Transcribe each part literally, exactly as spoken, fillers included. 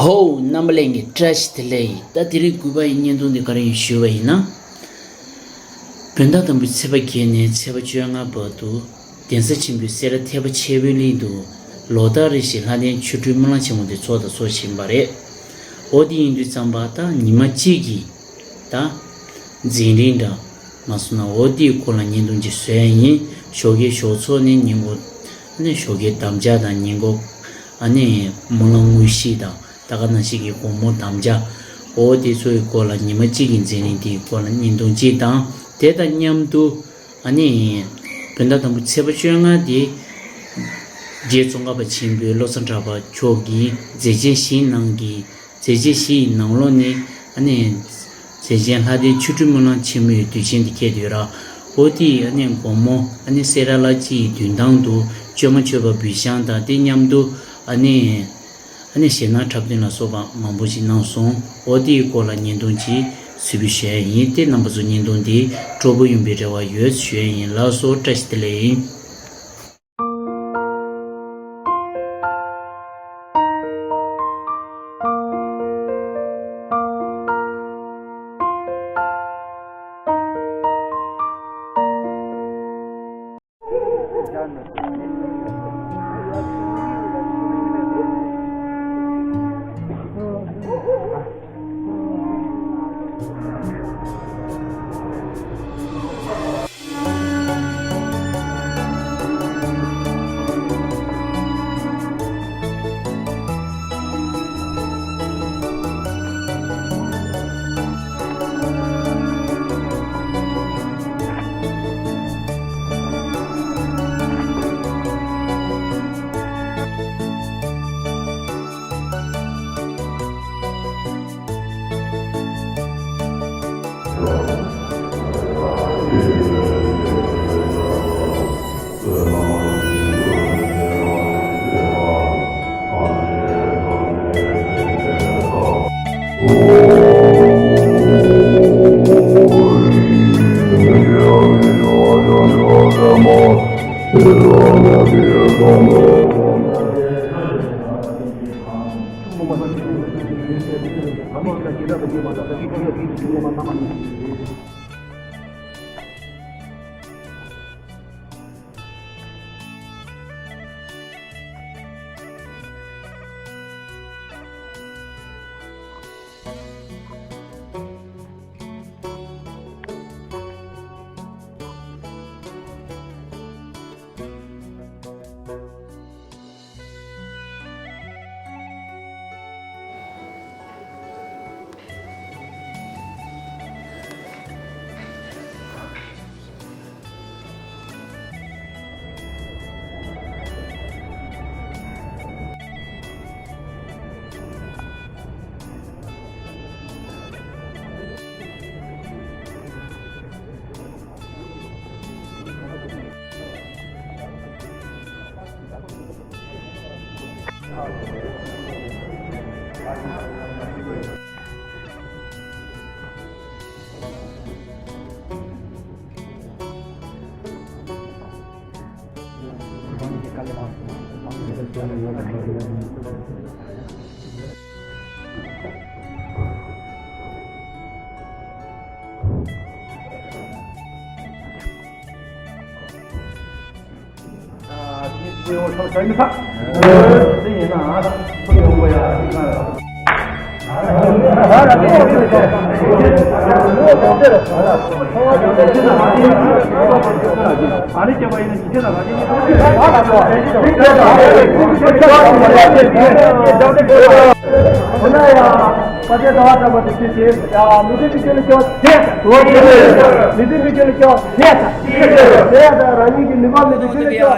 ཧོ། རྣམ་པ་ལྷན་རྒྱས་བཀྲ་ཤིས་བདེ་ལེགས། ད་དེ་རིང་དགུ་པ་ཡི་བརྙན་ཐུང་འདི་ག་རེ་ཡིན་ཞུས་པ་ཡིན་ན། བོད་ཟླ་དང་པོའི་ཚེས་པ་བརྒྱད་ནས་ཚེས་པ་བཅོ་ལྔ་བར་དུ་གདན་ས་ཆེན་པོའི་སེ་ར་ཐེག་པ་ཆེན་པོའི་གླིང་དུ་ལོ་ལྟར་རེ་བཞིན་ལྷ་ལྡན་ཆོ་འཕྲུལ་སྨོན་ལམ་ཆེན་མོ་འདི་ཚོགས་དང་ཚོགས་བཞིན་པ་རེད། འོ་དེ་ཡིན་དུས་ཙམ་པ་ད་ཉི་མ་གཅིག་གི་ད་འཛིན་རིམ་འདྲ་མ་སོང་ན་འོ་དེའི་སྐོར་ལ་བརྙན་ཐུང་ཅིག་བཟོས་ཡིན། ཞོགས་ཀའི་ཞོགས་ཚོགས་ནས་ཉིན་གུང་ཨ་ནི་ཞོགས་ཀའི་དམ་བཅའ་དང་ཉིན་གུང་ཨ་ནི་སྨོན་ལམ་དངོས་གཞི་དང་། ད་ག་ནང་བཞིན་གྱི་དགོང་མོ་དམ་བཅའ། འོ་དེ་ཚོའི་སྐོར་ལ་ཉི་མ་གཅིག་གི་འཛིན་རིམ་དེའི་སྐོར་ལ་བརྙན་ཐུང་གཅིག་དང་། དེ་དང་མཉམ་དུ་ཨ་ནི་བོད་ཟླ་དང་པོ་ཚེས་པ་བཅོ་ལྔ་དེ་རྗེ་ཙོང་ཁ་པ་ཆེན་པོས་བློ་བཟང་གྲགས་པ་མཆོག་གིས་མཛད་ཆེན་བཞིའི་ནང་གི་མཛད་ཆེན་བཞིའི་ནང་ལོགས་ནས་ཨ་ནི་མཛད་ཆེན་ལྷ་ལྡན་ཆོ་འཕྲུལ་སྨོན་ལམ་ཆེན་མོའི་དུས་ཆེན་དེ་འཁེལ་ཡོད་ར། འོ་དེ་ཨ་ནི་དགོང་མོ་ཨ་ནི་སེ་ར་ལ་སྤྱི་ཡི་མདུན་ཐང་དུ་བཅོ་ལྔ་མཆོད་པ་འབུལ་བཞེངས་དང་དེ་མཉམ་དུ་ཨ་ནི། ཨ་ནི་ཞེད་སྣང་འཁྲབ་སྟོན་ལ་སོགས་པ་མང་པོ་ཞིག་གནང་སོང་། འོ་དེའི་སྐོར་ལ་བརྙན་ཐུང་ཅིག་ཚུད་པའི་ཞུ་ཡ་ཡིན། དེ་རྣམ་པ་ཚོ་བརྙན་ཐུང་འདི་སྤྲོ་པོ་ཡོང་བའི་རེ་བ་ཡོད་ཞུ་ཡ་ཡིན། ལགས་སོ། བཀྲ་ཤིས་བདེ་ལེགས།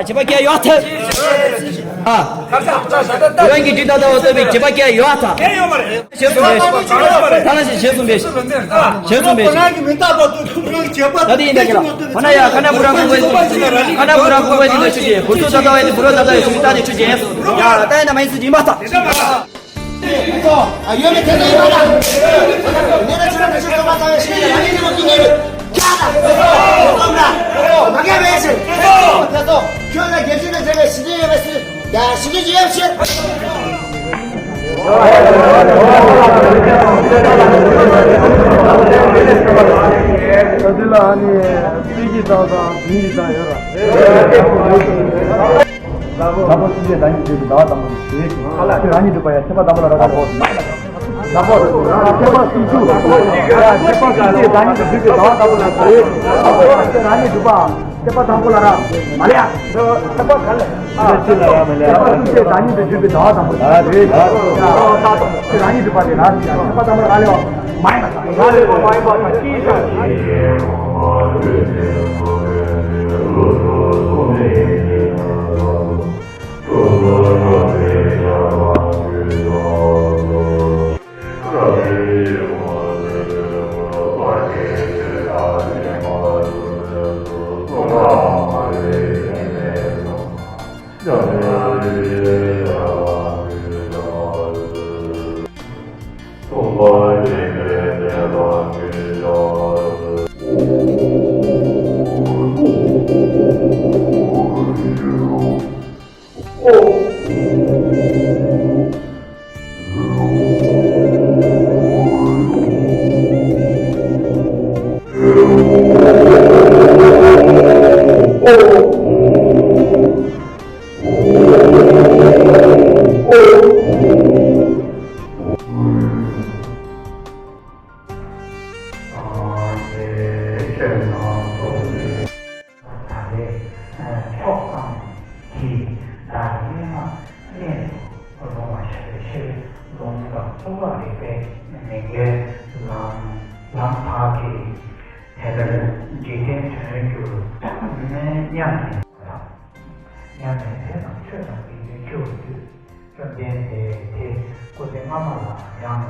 བྱེད་པ་སྐྱེ་ཡོད་ཐལ། རང་གི་སྒྲིག་ཐག་ལྟ་བུ་བཏོན་པའི་བྱེད་པ་སྐྱེ་ཡོད་ཐལ། རང་གི་སྒྲིག་ཐག་ལྟ་བུ་བཏོན་པའི་བྱེད་པ་སྐྱེ་ཡོད་ཐལ། ཞེས་གསུངས་པས། ཐ་ན་ཞེས་གསུངས་པས། ཞེས་གསུངས་པས། ད་དེ་ཡིན་ད་ག་ལ། ཧོ་ན་ཡ་ཁ་ན་བུ་རང་ཁུག་པའི་ཁ་ན་བུ་རང་ཁུག་པའི་དེ་ལ་ཆུ་ཆེ། བུ་ཚོ་ད་ལྟ་བས་དེ་བུ་རོ་ད་ལྟ་བས་ཆུ་ད་དེ་ཆུ་ཆེ། ཡ་ད་ཡིན་ད་མ་ཡིན་ཚུལ་ཡིན་པ་ད། ཡོད་མེད་དེ་ལ་ཡོད་ལ། ངས་ན་ཆུ་ར་ཆུ་ཚོ་མ་ཚང་བའི་ཤི་ཡ་ཡིན་ནི་མ་ཀི་ངེ་རེད། ཁྱོད་ལ་དགེ་བཤེས་ནས་བྱས་པའི་ཞི་བདེ་ཡོད་པའི་སྲིད། ཡ་ཞི་བདེ་ཅི་ཡོད་ཕྱིར། ད་དེ་ལ་ཨ་ནི་དཔེ་གི་རྟགས་དང་བདུན་གྱི་རྟགས་ཡོད་ར། ལྷག་པ་སུམ་བརྒྱའི་བདག་ཉིད་བསྡུས་པའི་ཟླ་བ་དང་པོ་ནི་ཞེས། ཁྱེད་རང་ཉིད་སྒྲུབ་པ་ཡང་ཁྱད་པར་དང་པོ་ལ་རག་ལས། ལྷག་པ་ཁྱད་པར་སུམ་ཅུ། ཁྱད་པར་སུམ་བརྒྱའི་བདག་ཉིད་བསྡུས་པའི་ཟླ་བ་དང་པོ་ལ་ཞེས། ཁྱེད་རང་ཉིད་སྒྲུབ་པ་ཁྱད་པར་དང་པོ་ལ་རག་མ་ལས་ཡ། ཁྱད་པར་ག་ལས། ཁྱད་པར་སུམ་བརྒྱའི་བདག་ཉིད་དུ་གྱུར་པའི་ཟླ་བ་དང་པོ། ཨ་རེད། ཁྱེད་རང་ཉིད་སྒྲུབ་པ་དེ་རག་ཟིན་ཡང་ཁྱད་པར་དང་པོ་རག་ལས་པ་མ་ཡིན་པ་དང་། རག་ལས་པ་མ་ཡིན་པ་དང་ཅིའི་ཕྱིར། ད་རེས་ཕྱོགས་གང་གི་བདག་ཉིད་མ་གནས་སུ་རུང་བ་ཞེས་པའི་ཕྱིར། ལུང་དང་རྟོགས་པ་རིགས་པའི་མིང་གའི་ལམ་ལམ་བག་གི་དེ་ལྟར་འཇིག་རྟེན་དོན་གྱུར་སྙམ་ནས་དང་། སྙམ་ནས་དེ་དང་ཆོས་དང་དགེ་འདུན་ཆོས་ཀྱི་བཅོམ་ལྡན་འདས་དེ་སྐུ་ཚེ་སྔ་མ་ལ་ཡང་།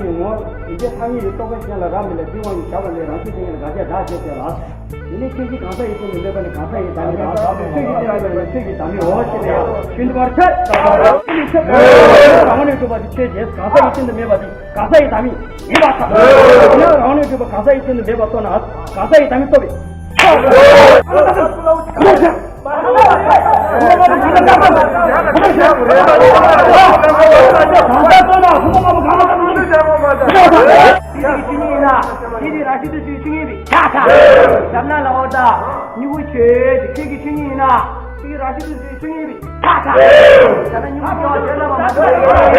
ཡོང་ངོ་། ཡིན་གྱི་ཐ་སྙད་ཀྱི་རྟོག་པས་གཞན་ལ་རག་མི་ལས་འདི་དབང་གིས་བཞག་པ་ལས་རང་ཆོས་ཅན་ལ་དགག་བྱ་རག་ཅེས་བྱ་ལ། དེ་ནས་ཁྱོད་ཀྱིས་གང་ཟག་ཡིད་བརྟན་དུ་མེད་པ་ནི་གང་ཟག་ཡི་བདག་མེད་དང་། ཆོས་ཀྱི་རྟེན་མེད་པ་ནི་ཆོས་ཀྱི་བདག་མེད་འོ་ཞེས་པས་ཡང་ཤིན་ཏུ་བར་ཆད། རང་ངོས་ནས་གྲུབ་པ་དེ་ཆོས་ཅན། གང་ཟག་ཡིད་བརྟན་དུ་མེད་པ་དེ་གང་ཟག་ཡི་བདག་མེད་ཡིན་པར་ཐལ། ཡང་རང་ངོས་ནས་གྲུབ་པ་གང་ཟག་ཡིད་བརྟན་དུ་མེད་པར་རྟོགས་ན་གང་ཟག་ཡི་བདག་མེད་རྟོགས་པས། ཆོས་ཀྱི་ཆོས་ཉིད་ཡིན་ན། དེ་དེ་རང་བཞིན་དུ་ཆོས་ཀྱི་ཆོས་ཉིད་པའི་ཆ་ཆ། ཞབས་ན་ལ་འོ་ད། མྱུ་གུ་ཆོས་དེ་ཆོས་ཀྱི་ཆོས་ཉིད་ཡིན་ན། དེ་རང་བཞིན་དུ་ཆོས་ཀྱི་ཆོས་ཉིད་པའི་ཆ་ཆ། ཞབས་ན་མྱུ་གུ་ཆོས་ཞབས་ན་མ་ཆོས།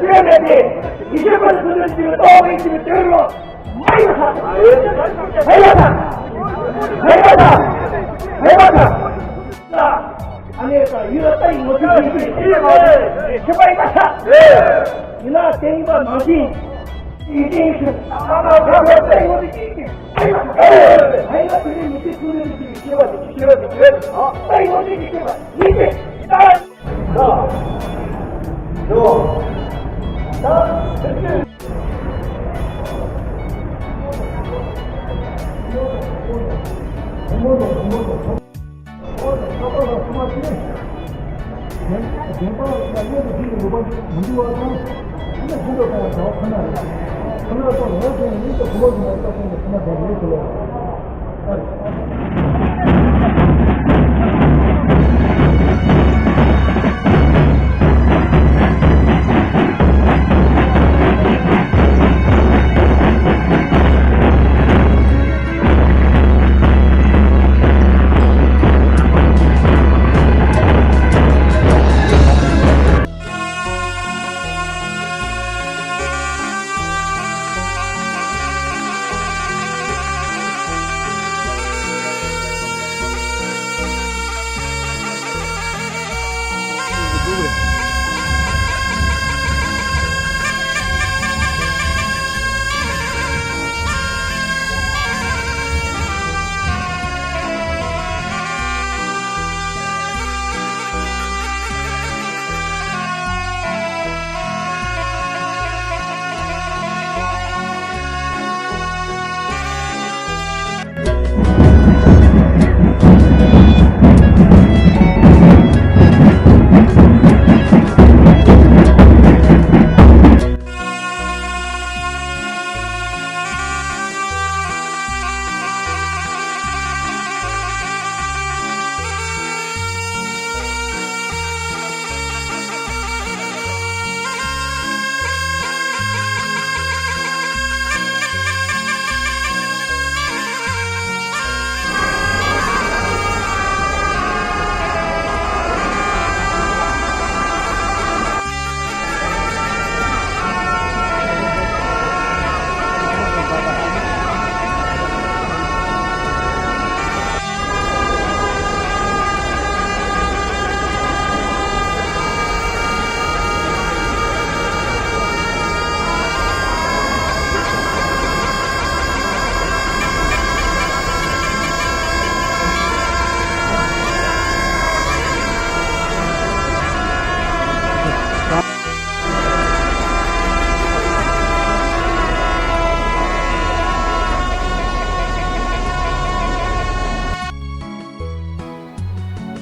ཁྱེད་རེད་དེ། ཡེ་ཤེས་པ་ཚུལ་ཁྲིམས་ཀྱི་རྟོགས་པའི་ཕྱིར་དེར་ལོ། མ་ཡིན་ཐ། མེད་པ་དང་། མེད་པ་དང་། མེད་པ་དང་། ཨ་ནེ་དང་ཡུལ་ལ་ལྟ་ཡི་ངོ་ཚུལ་ཅིག་ཤེས་པ་ཡིན་པ་ཤ། ཡིན་ན་བསྟན་པ་ནང་བཞིན་ཡིན་ཏེ་ཤི། ལྟ་ཡི་ངོ་ཚུལ་ཅིག་ཤེས། ཨ་ཡིན་ན་དེ་ནི་མི་ཚེ་ཐུང་ངུ་ཅིག་ཤེས་པ་དེ་ཤེས་པ་དེ་ལྟ་ཡི་ངོ་ཚུལ་ཅིག་ཤེས་པ་ཡིན་ཏེ།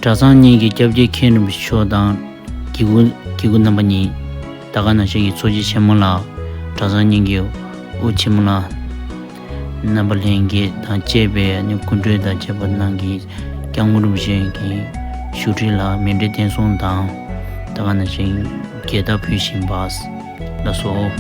གྲྭ་ཚང་གཉིས་ཀྱི་སྐྱབས་རྗེ་མཁན་རིན་པོ་ཆེ་མཆོག་དང་། དགེ་བསྐོས་དགེ་བསྐོས་རྣམ་པ་གཉིས། ད་ག་ནང་བཞིན་གྱི་ཚོགས་ཀྱི་ཆེན་མོ་ལགས། གྲྭ་ཚང་གཉིས་ཀྱི་དབུ་ཆེན་མོ་ལགས། རྣམ་པ་ལྷན་རྒྱས་དང་བཅས་པའི་ནི་སྐུ་མགྲོན་དང་བཅས་པ་རྣམས་ཀྱིས་སྐྱབས་མགོན་རིན་པོ་ཆེ་གི་བཞུགས་ཁྲི་ལ་མཎྜལ་བསྟན་སྲུང་དང་། ད་ག་ནང་བཞིན་རྒྱས་དར་ཕུལ་བཞིན་པ་ལགས་སོ།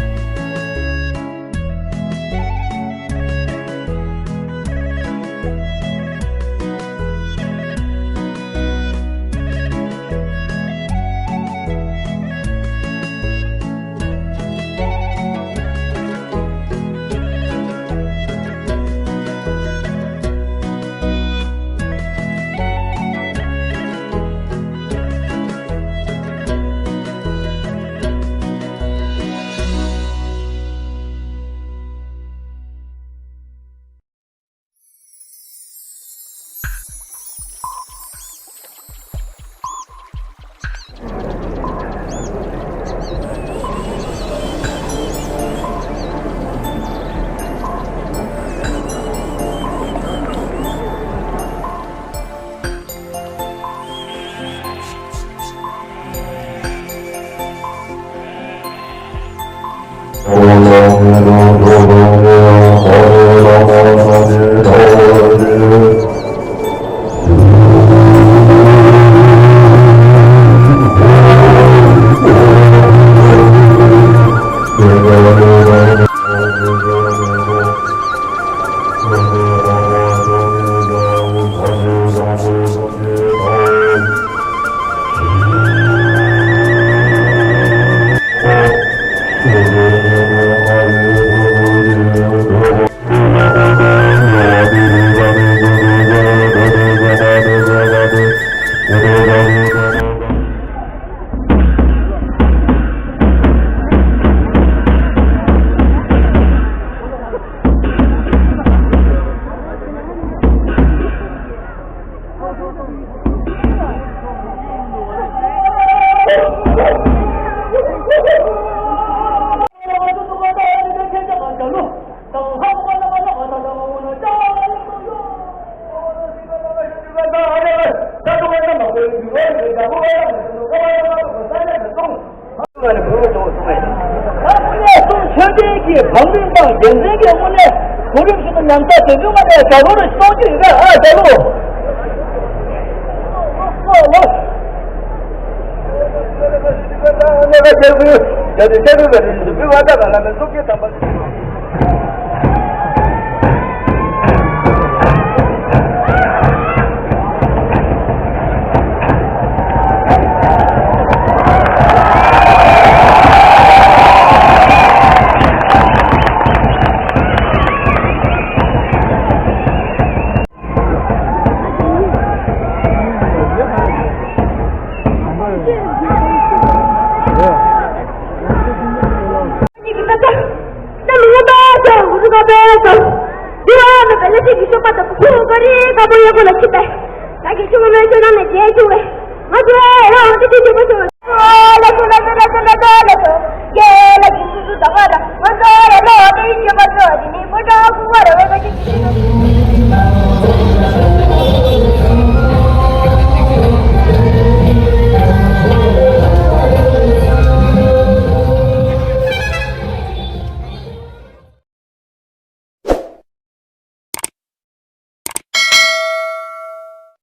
དངོས་གནས་གསུང་མཆོད་རྟེན་གྱི་བང་རིམ་དང་རྒྱལ་མཚན་གྱི་དངོས་གནས་གོ་རིམ་ཞིག་ཏུ་ཉམས་ཆག་དོན་གྱི་མ་ལས་རྒྱ་ལོ་རུ་གཏོང་རྒྱུ་ཡིན་པས། ཨ་རྒྱ་ལོ།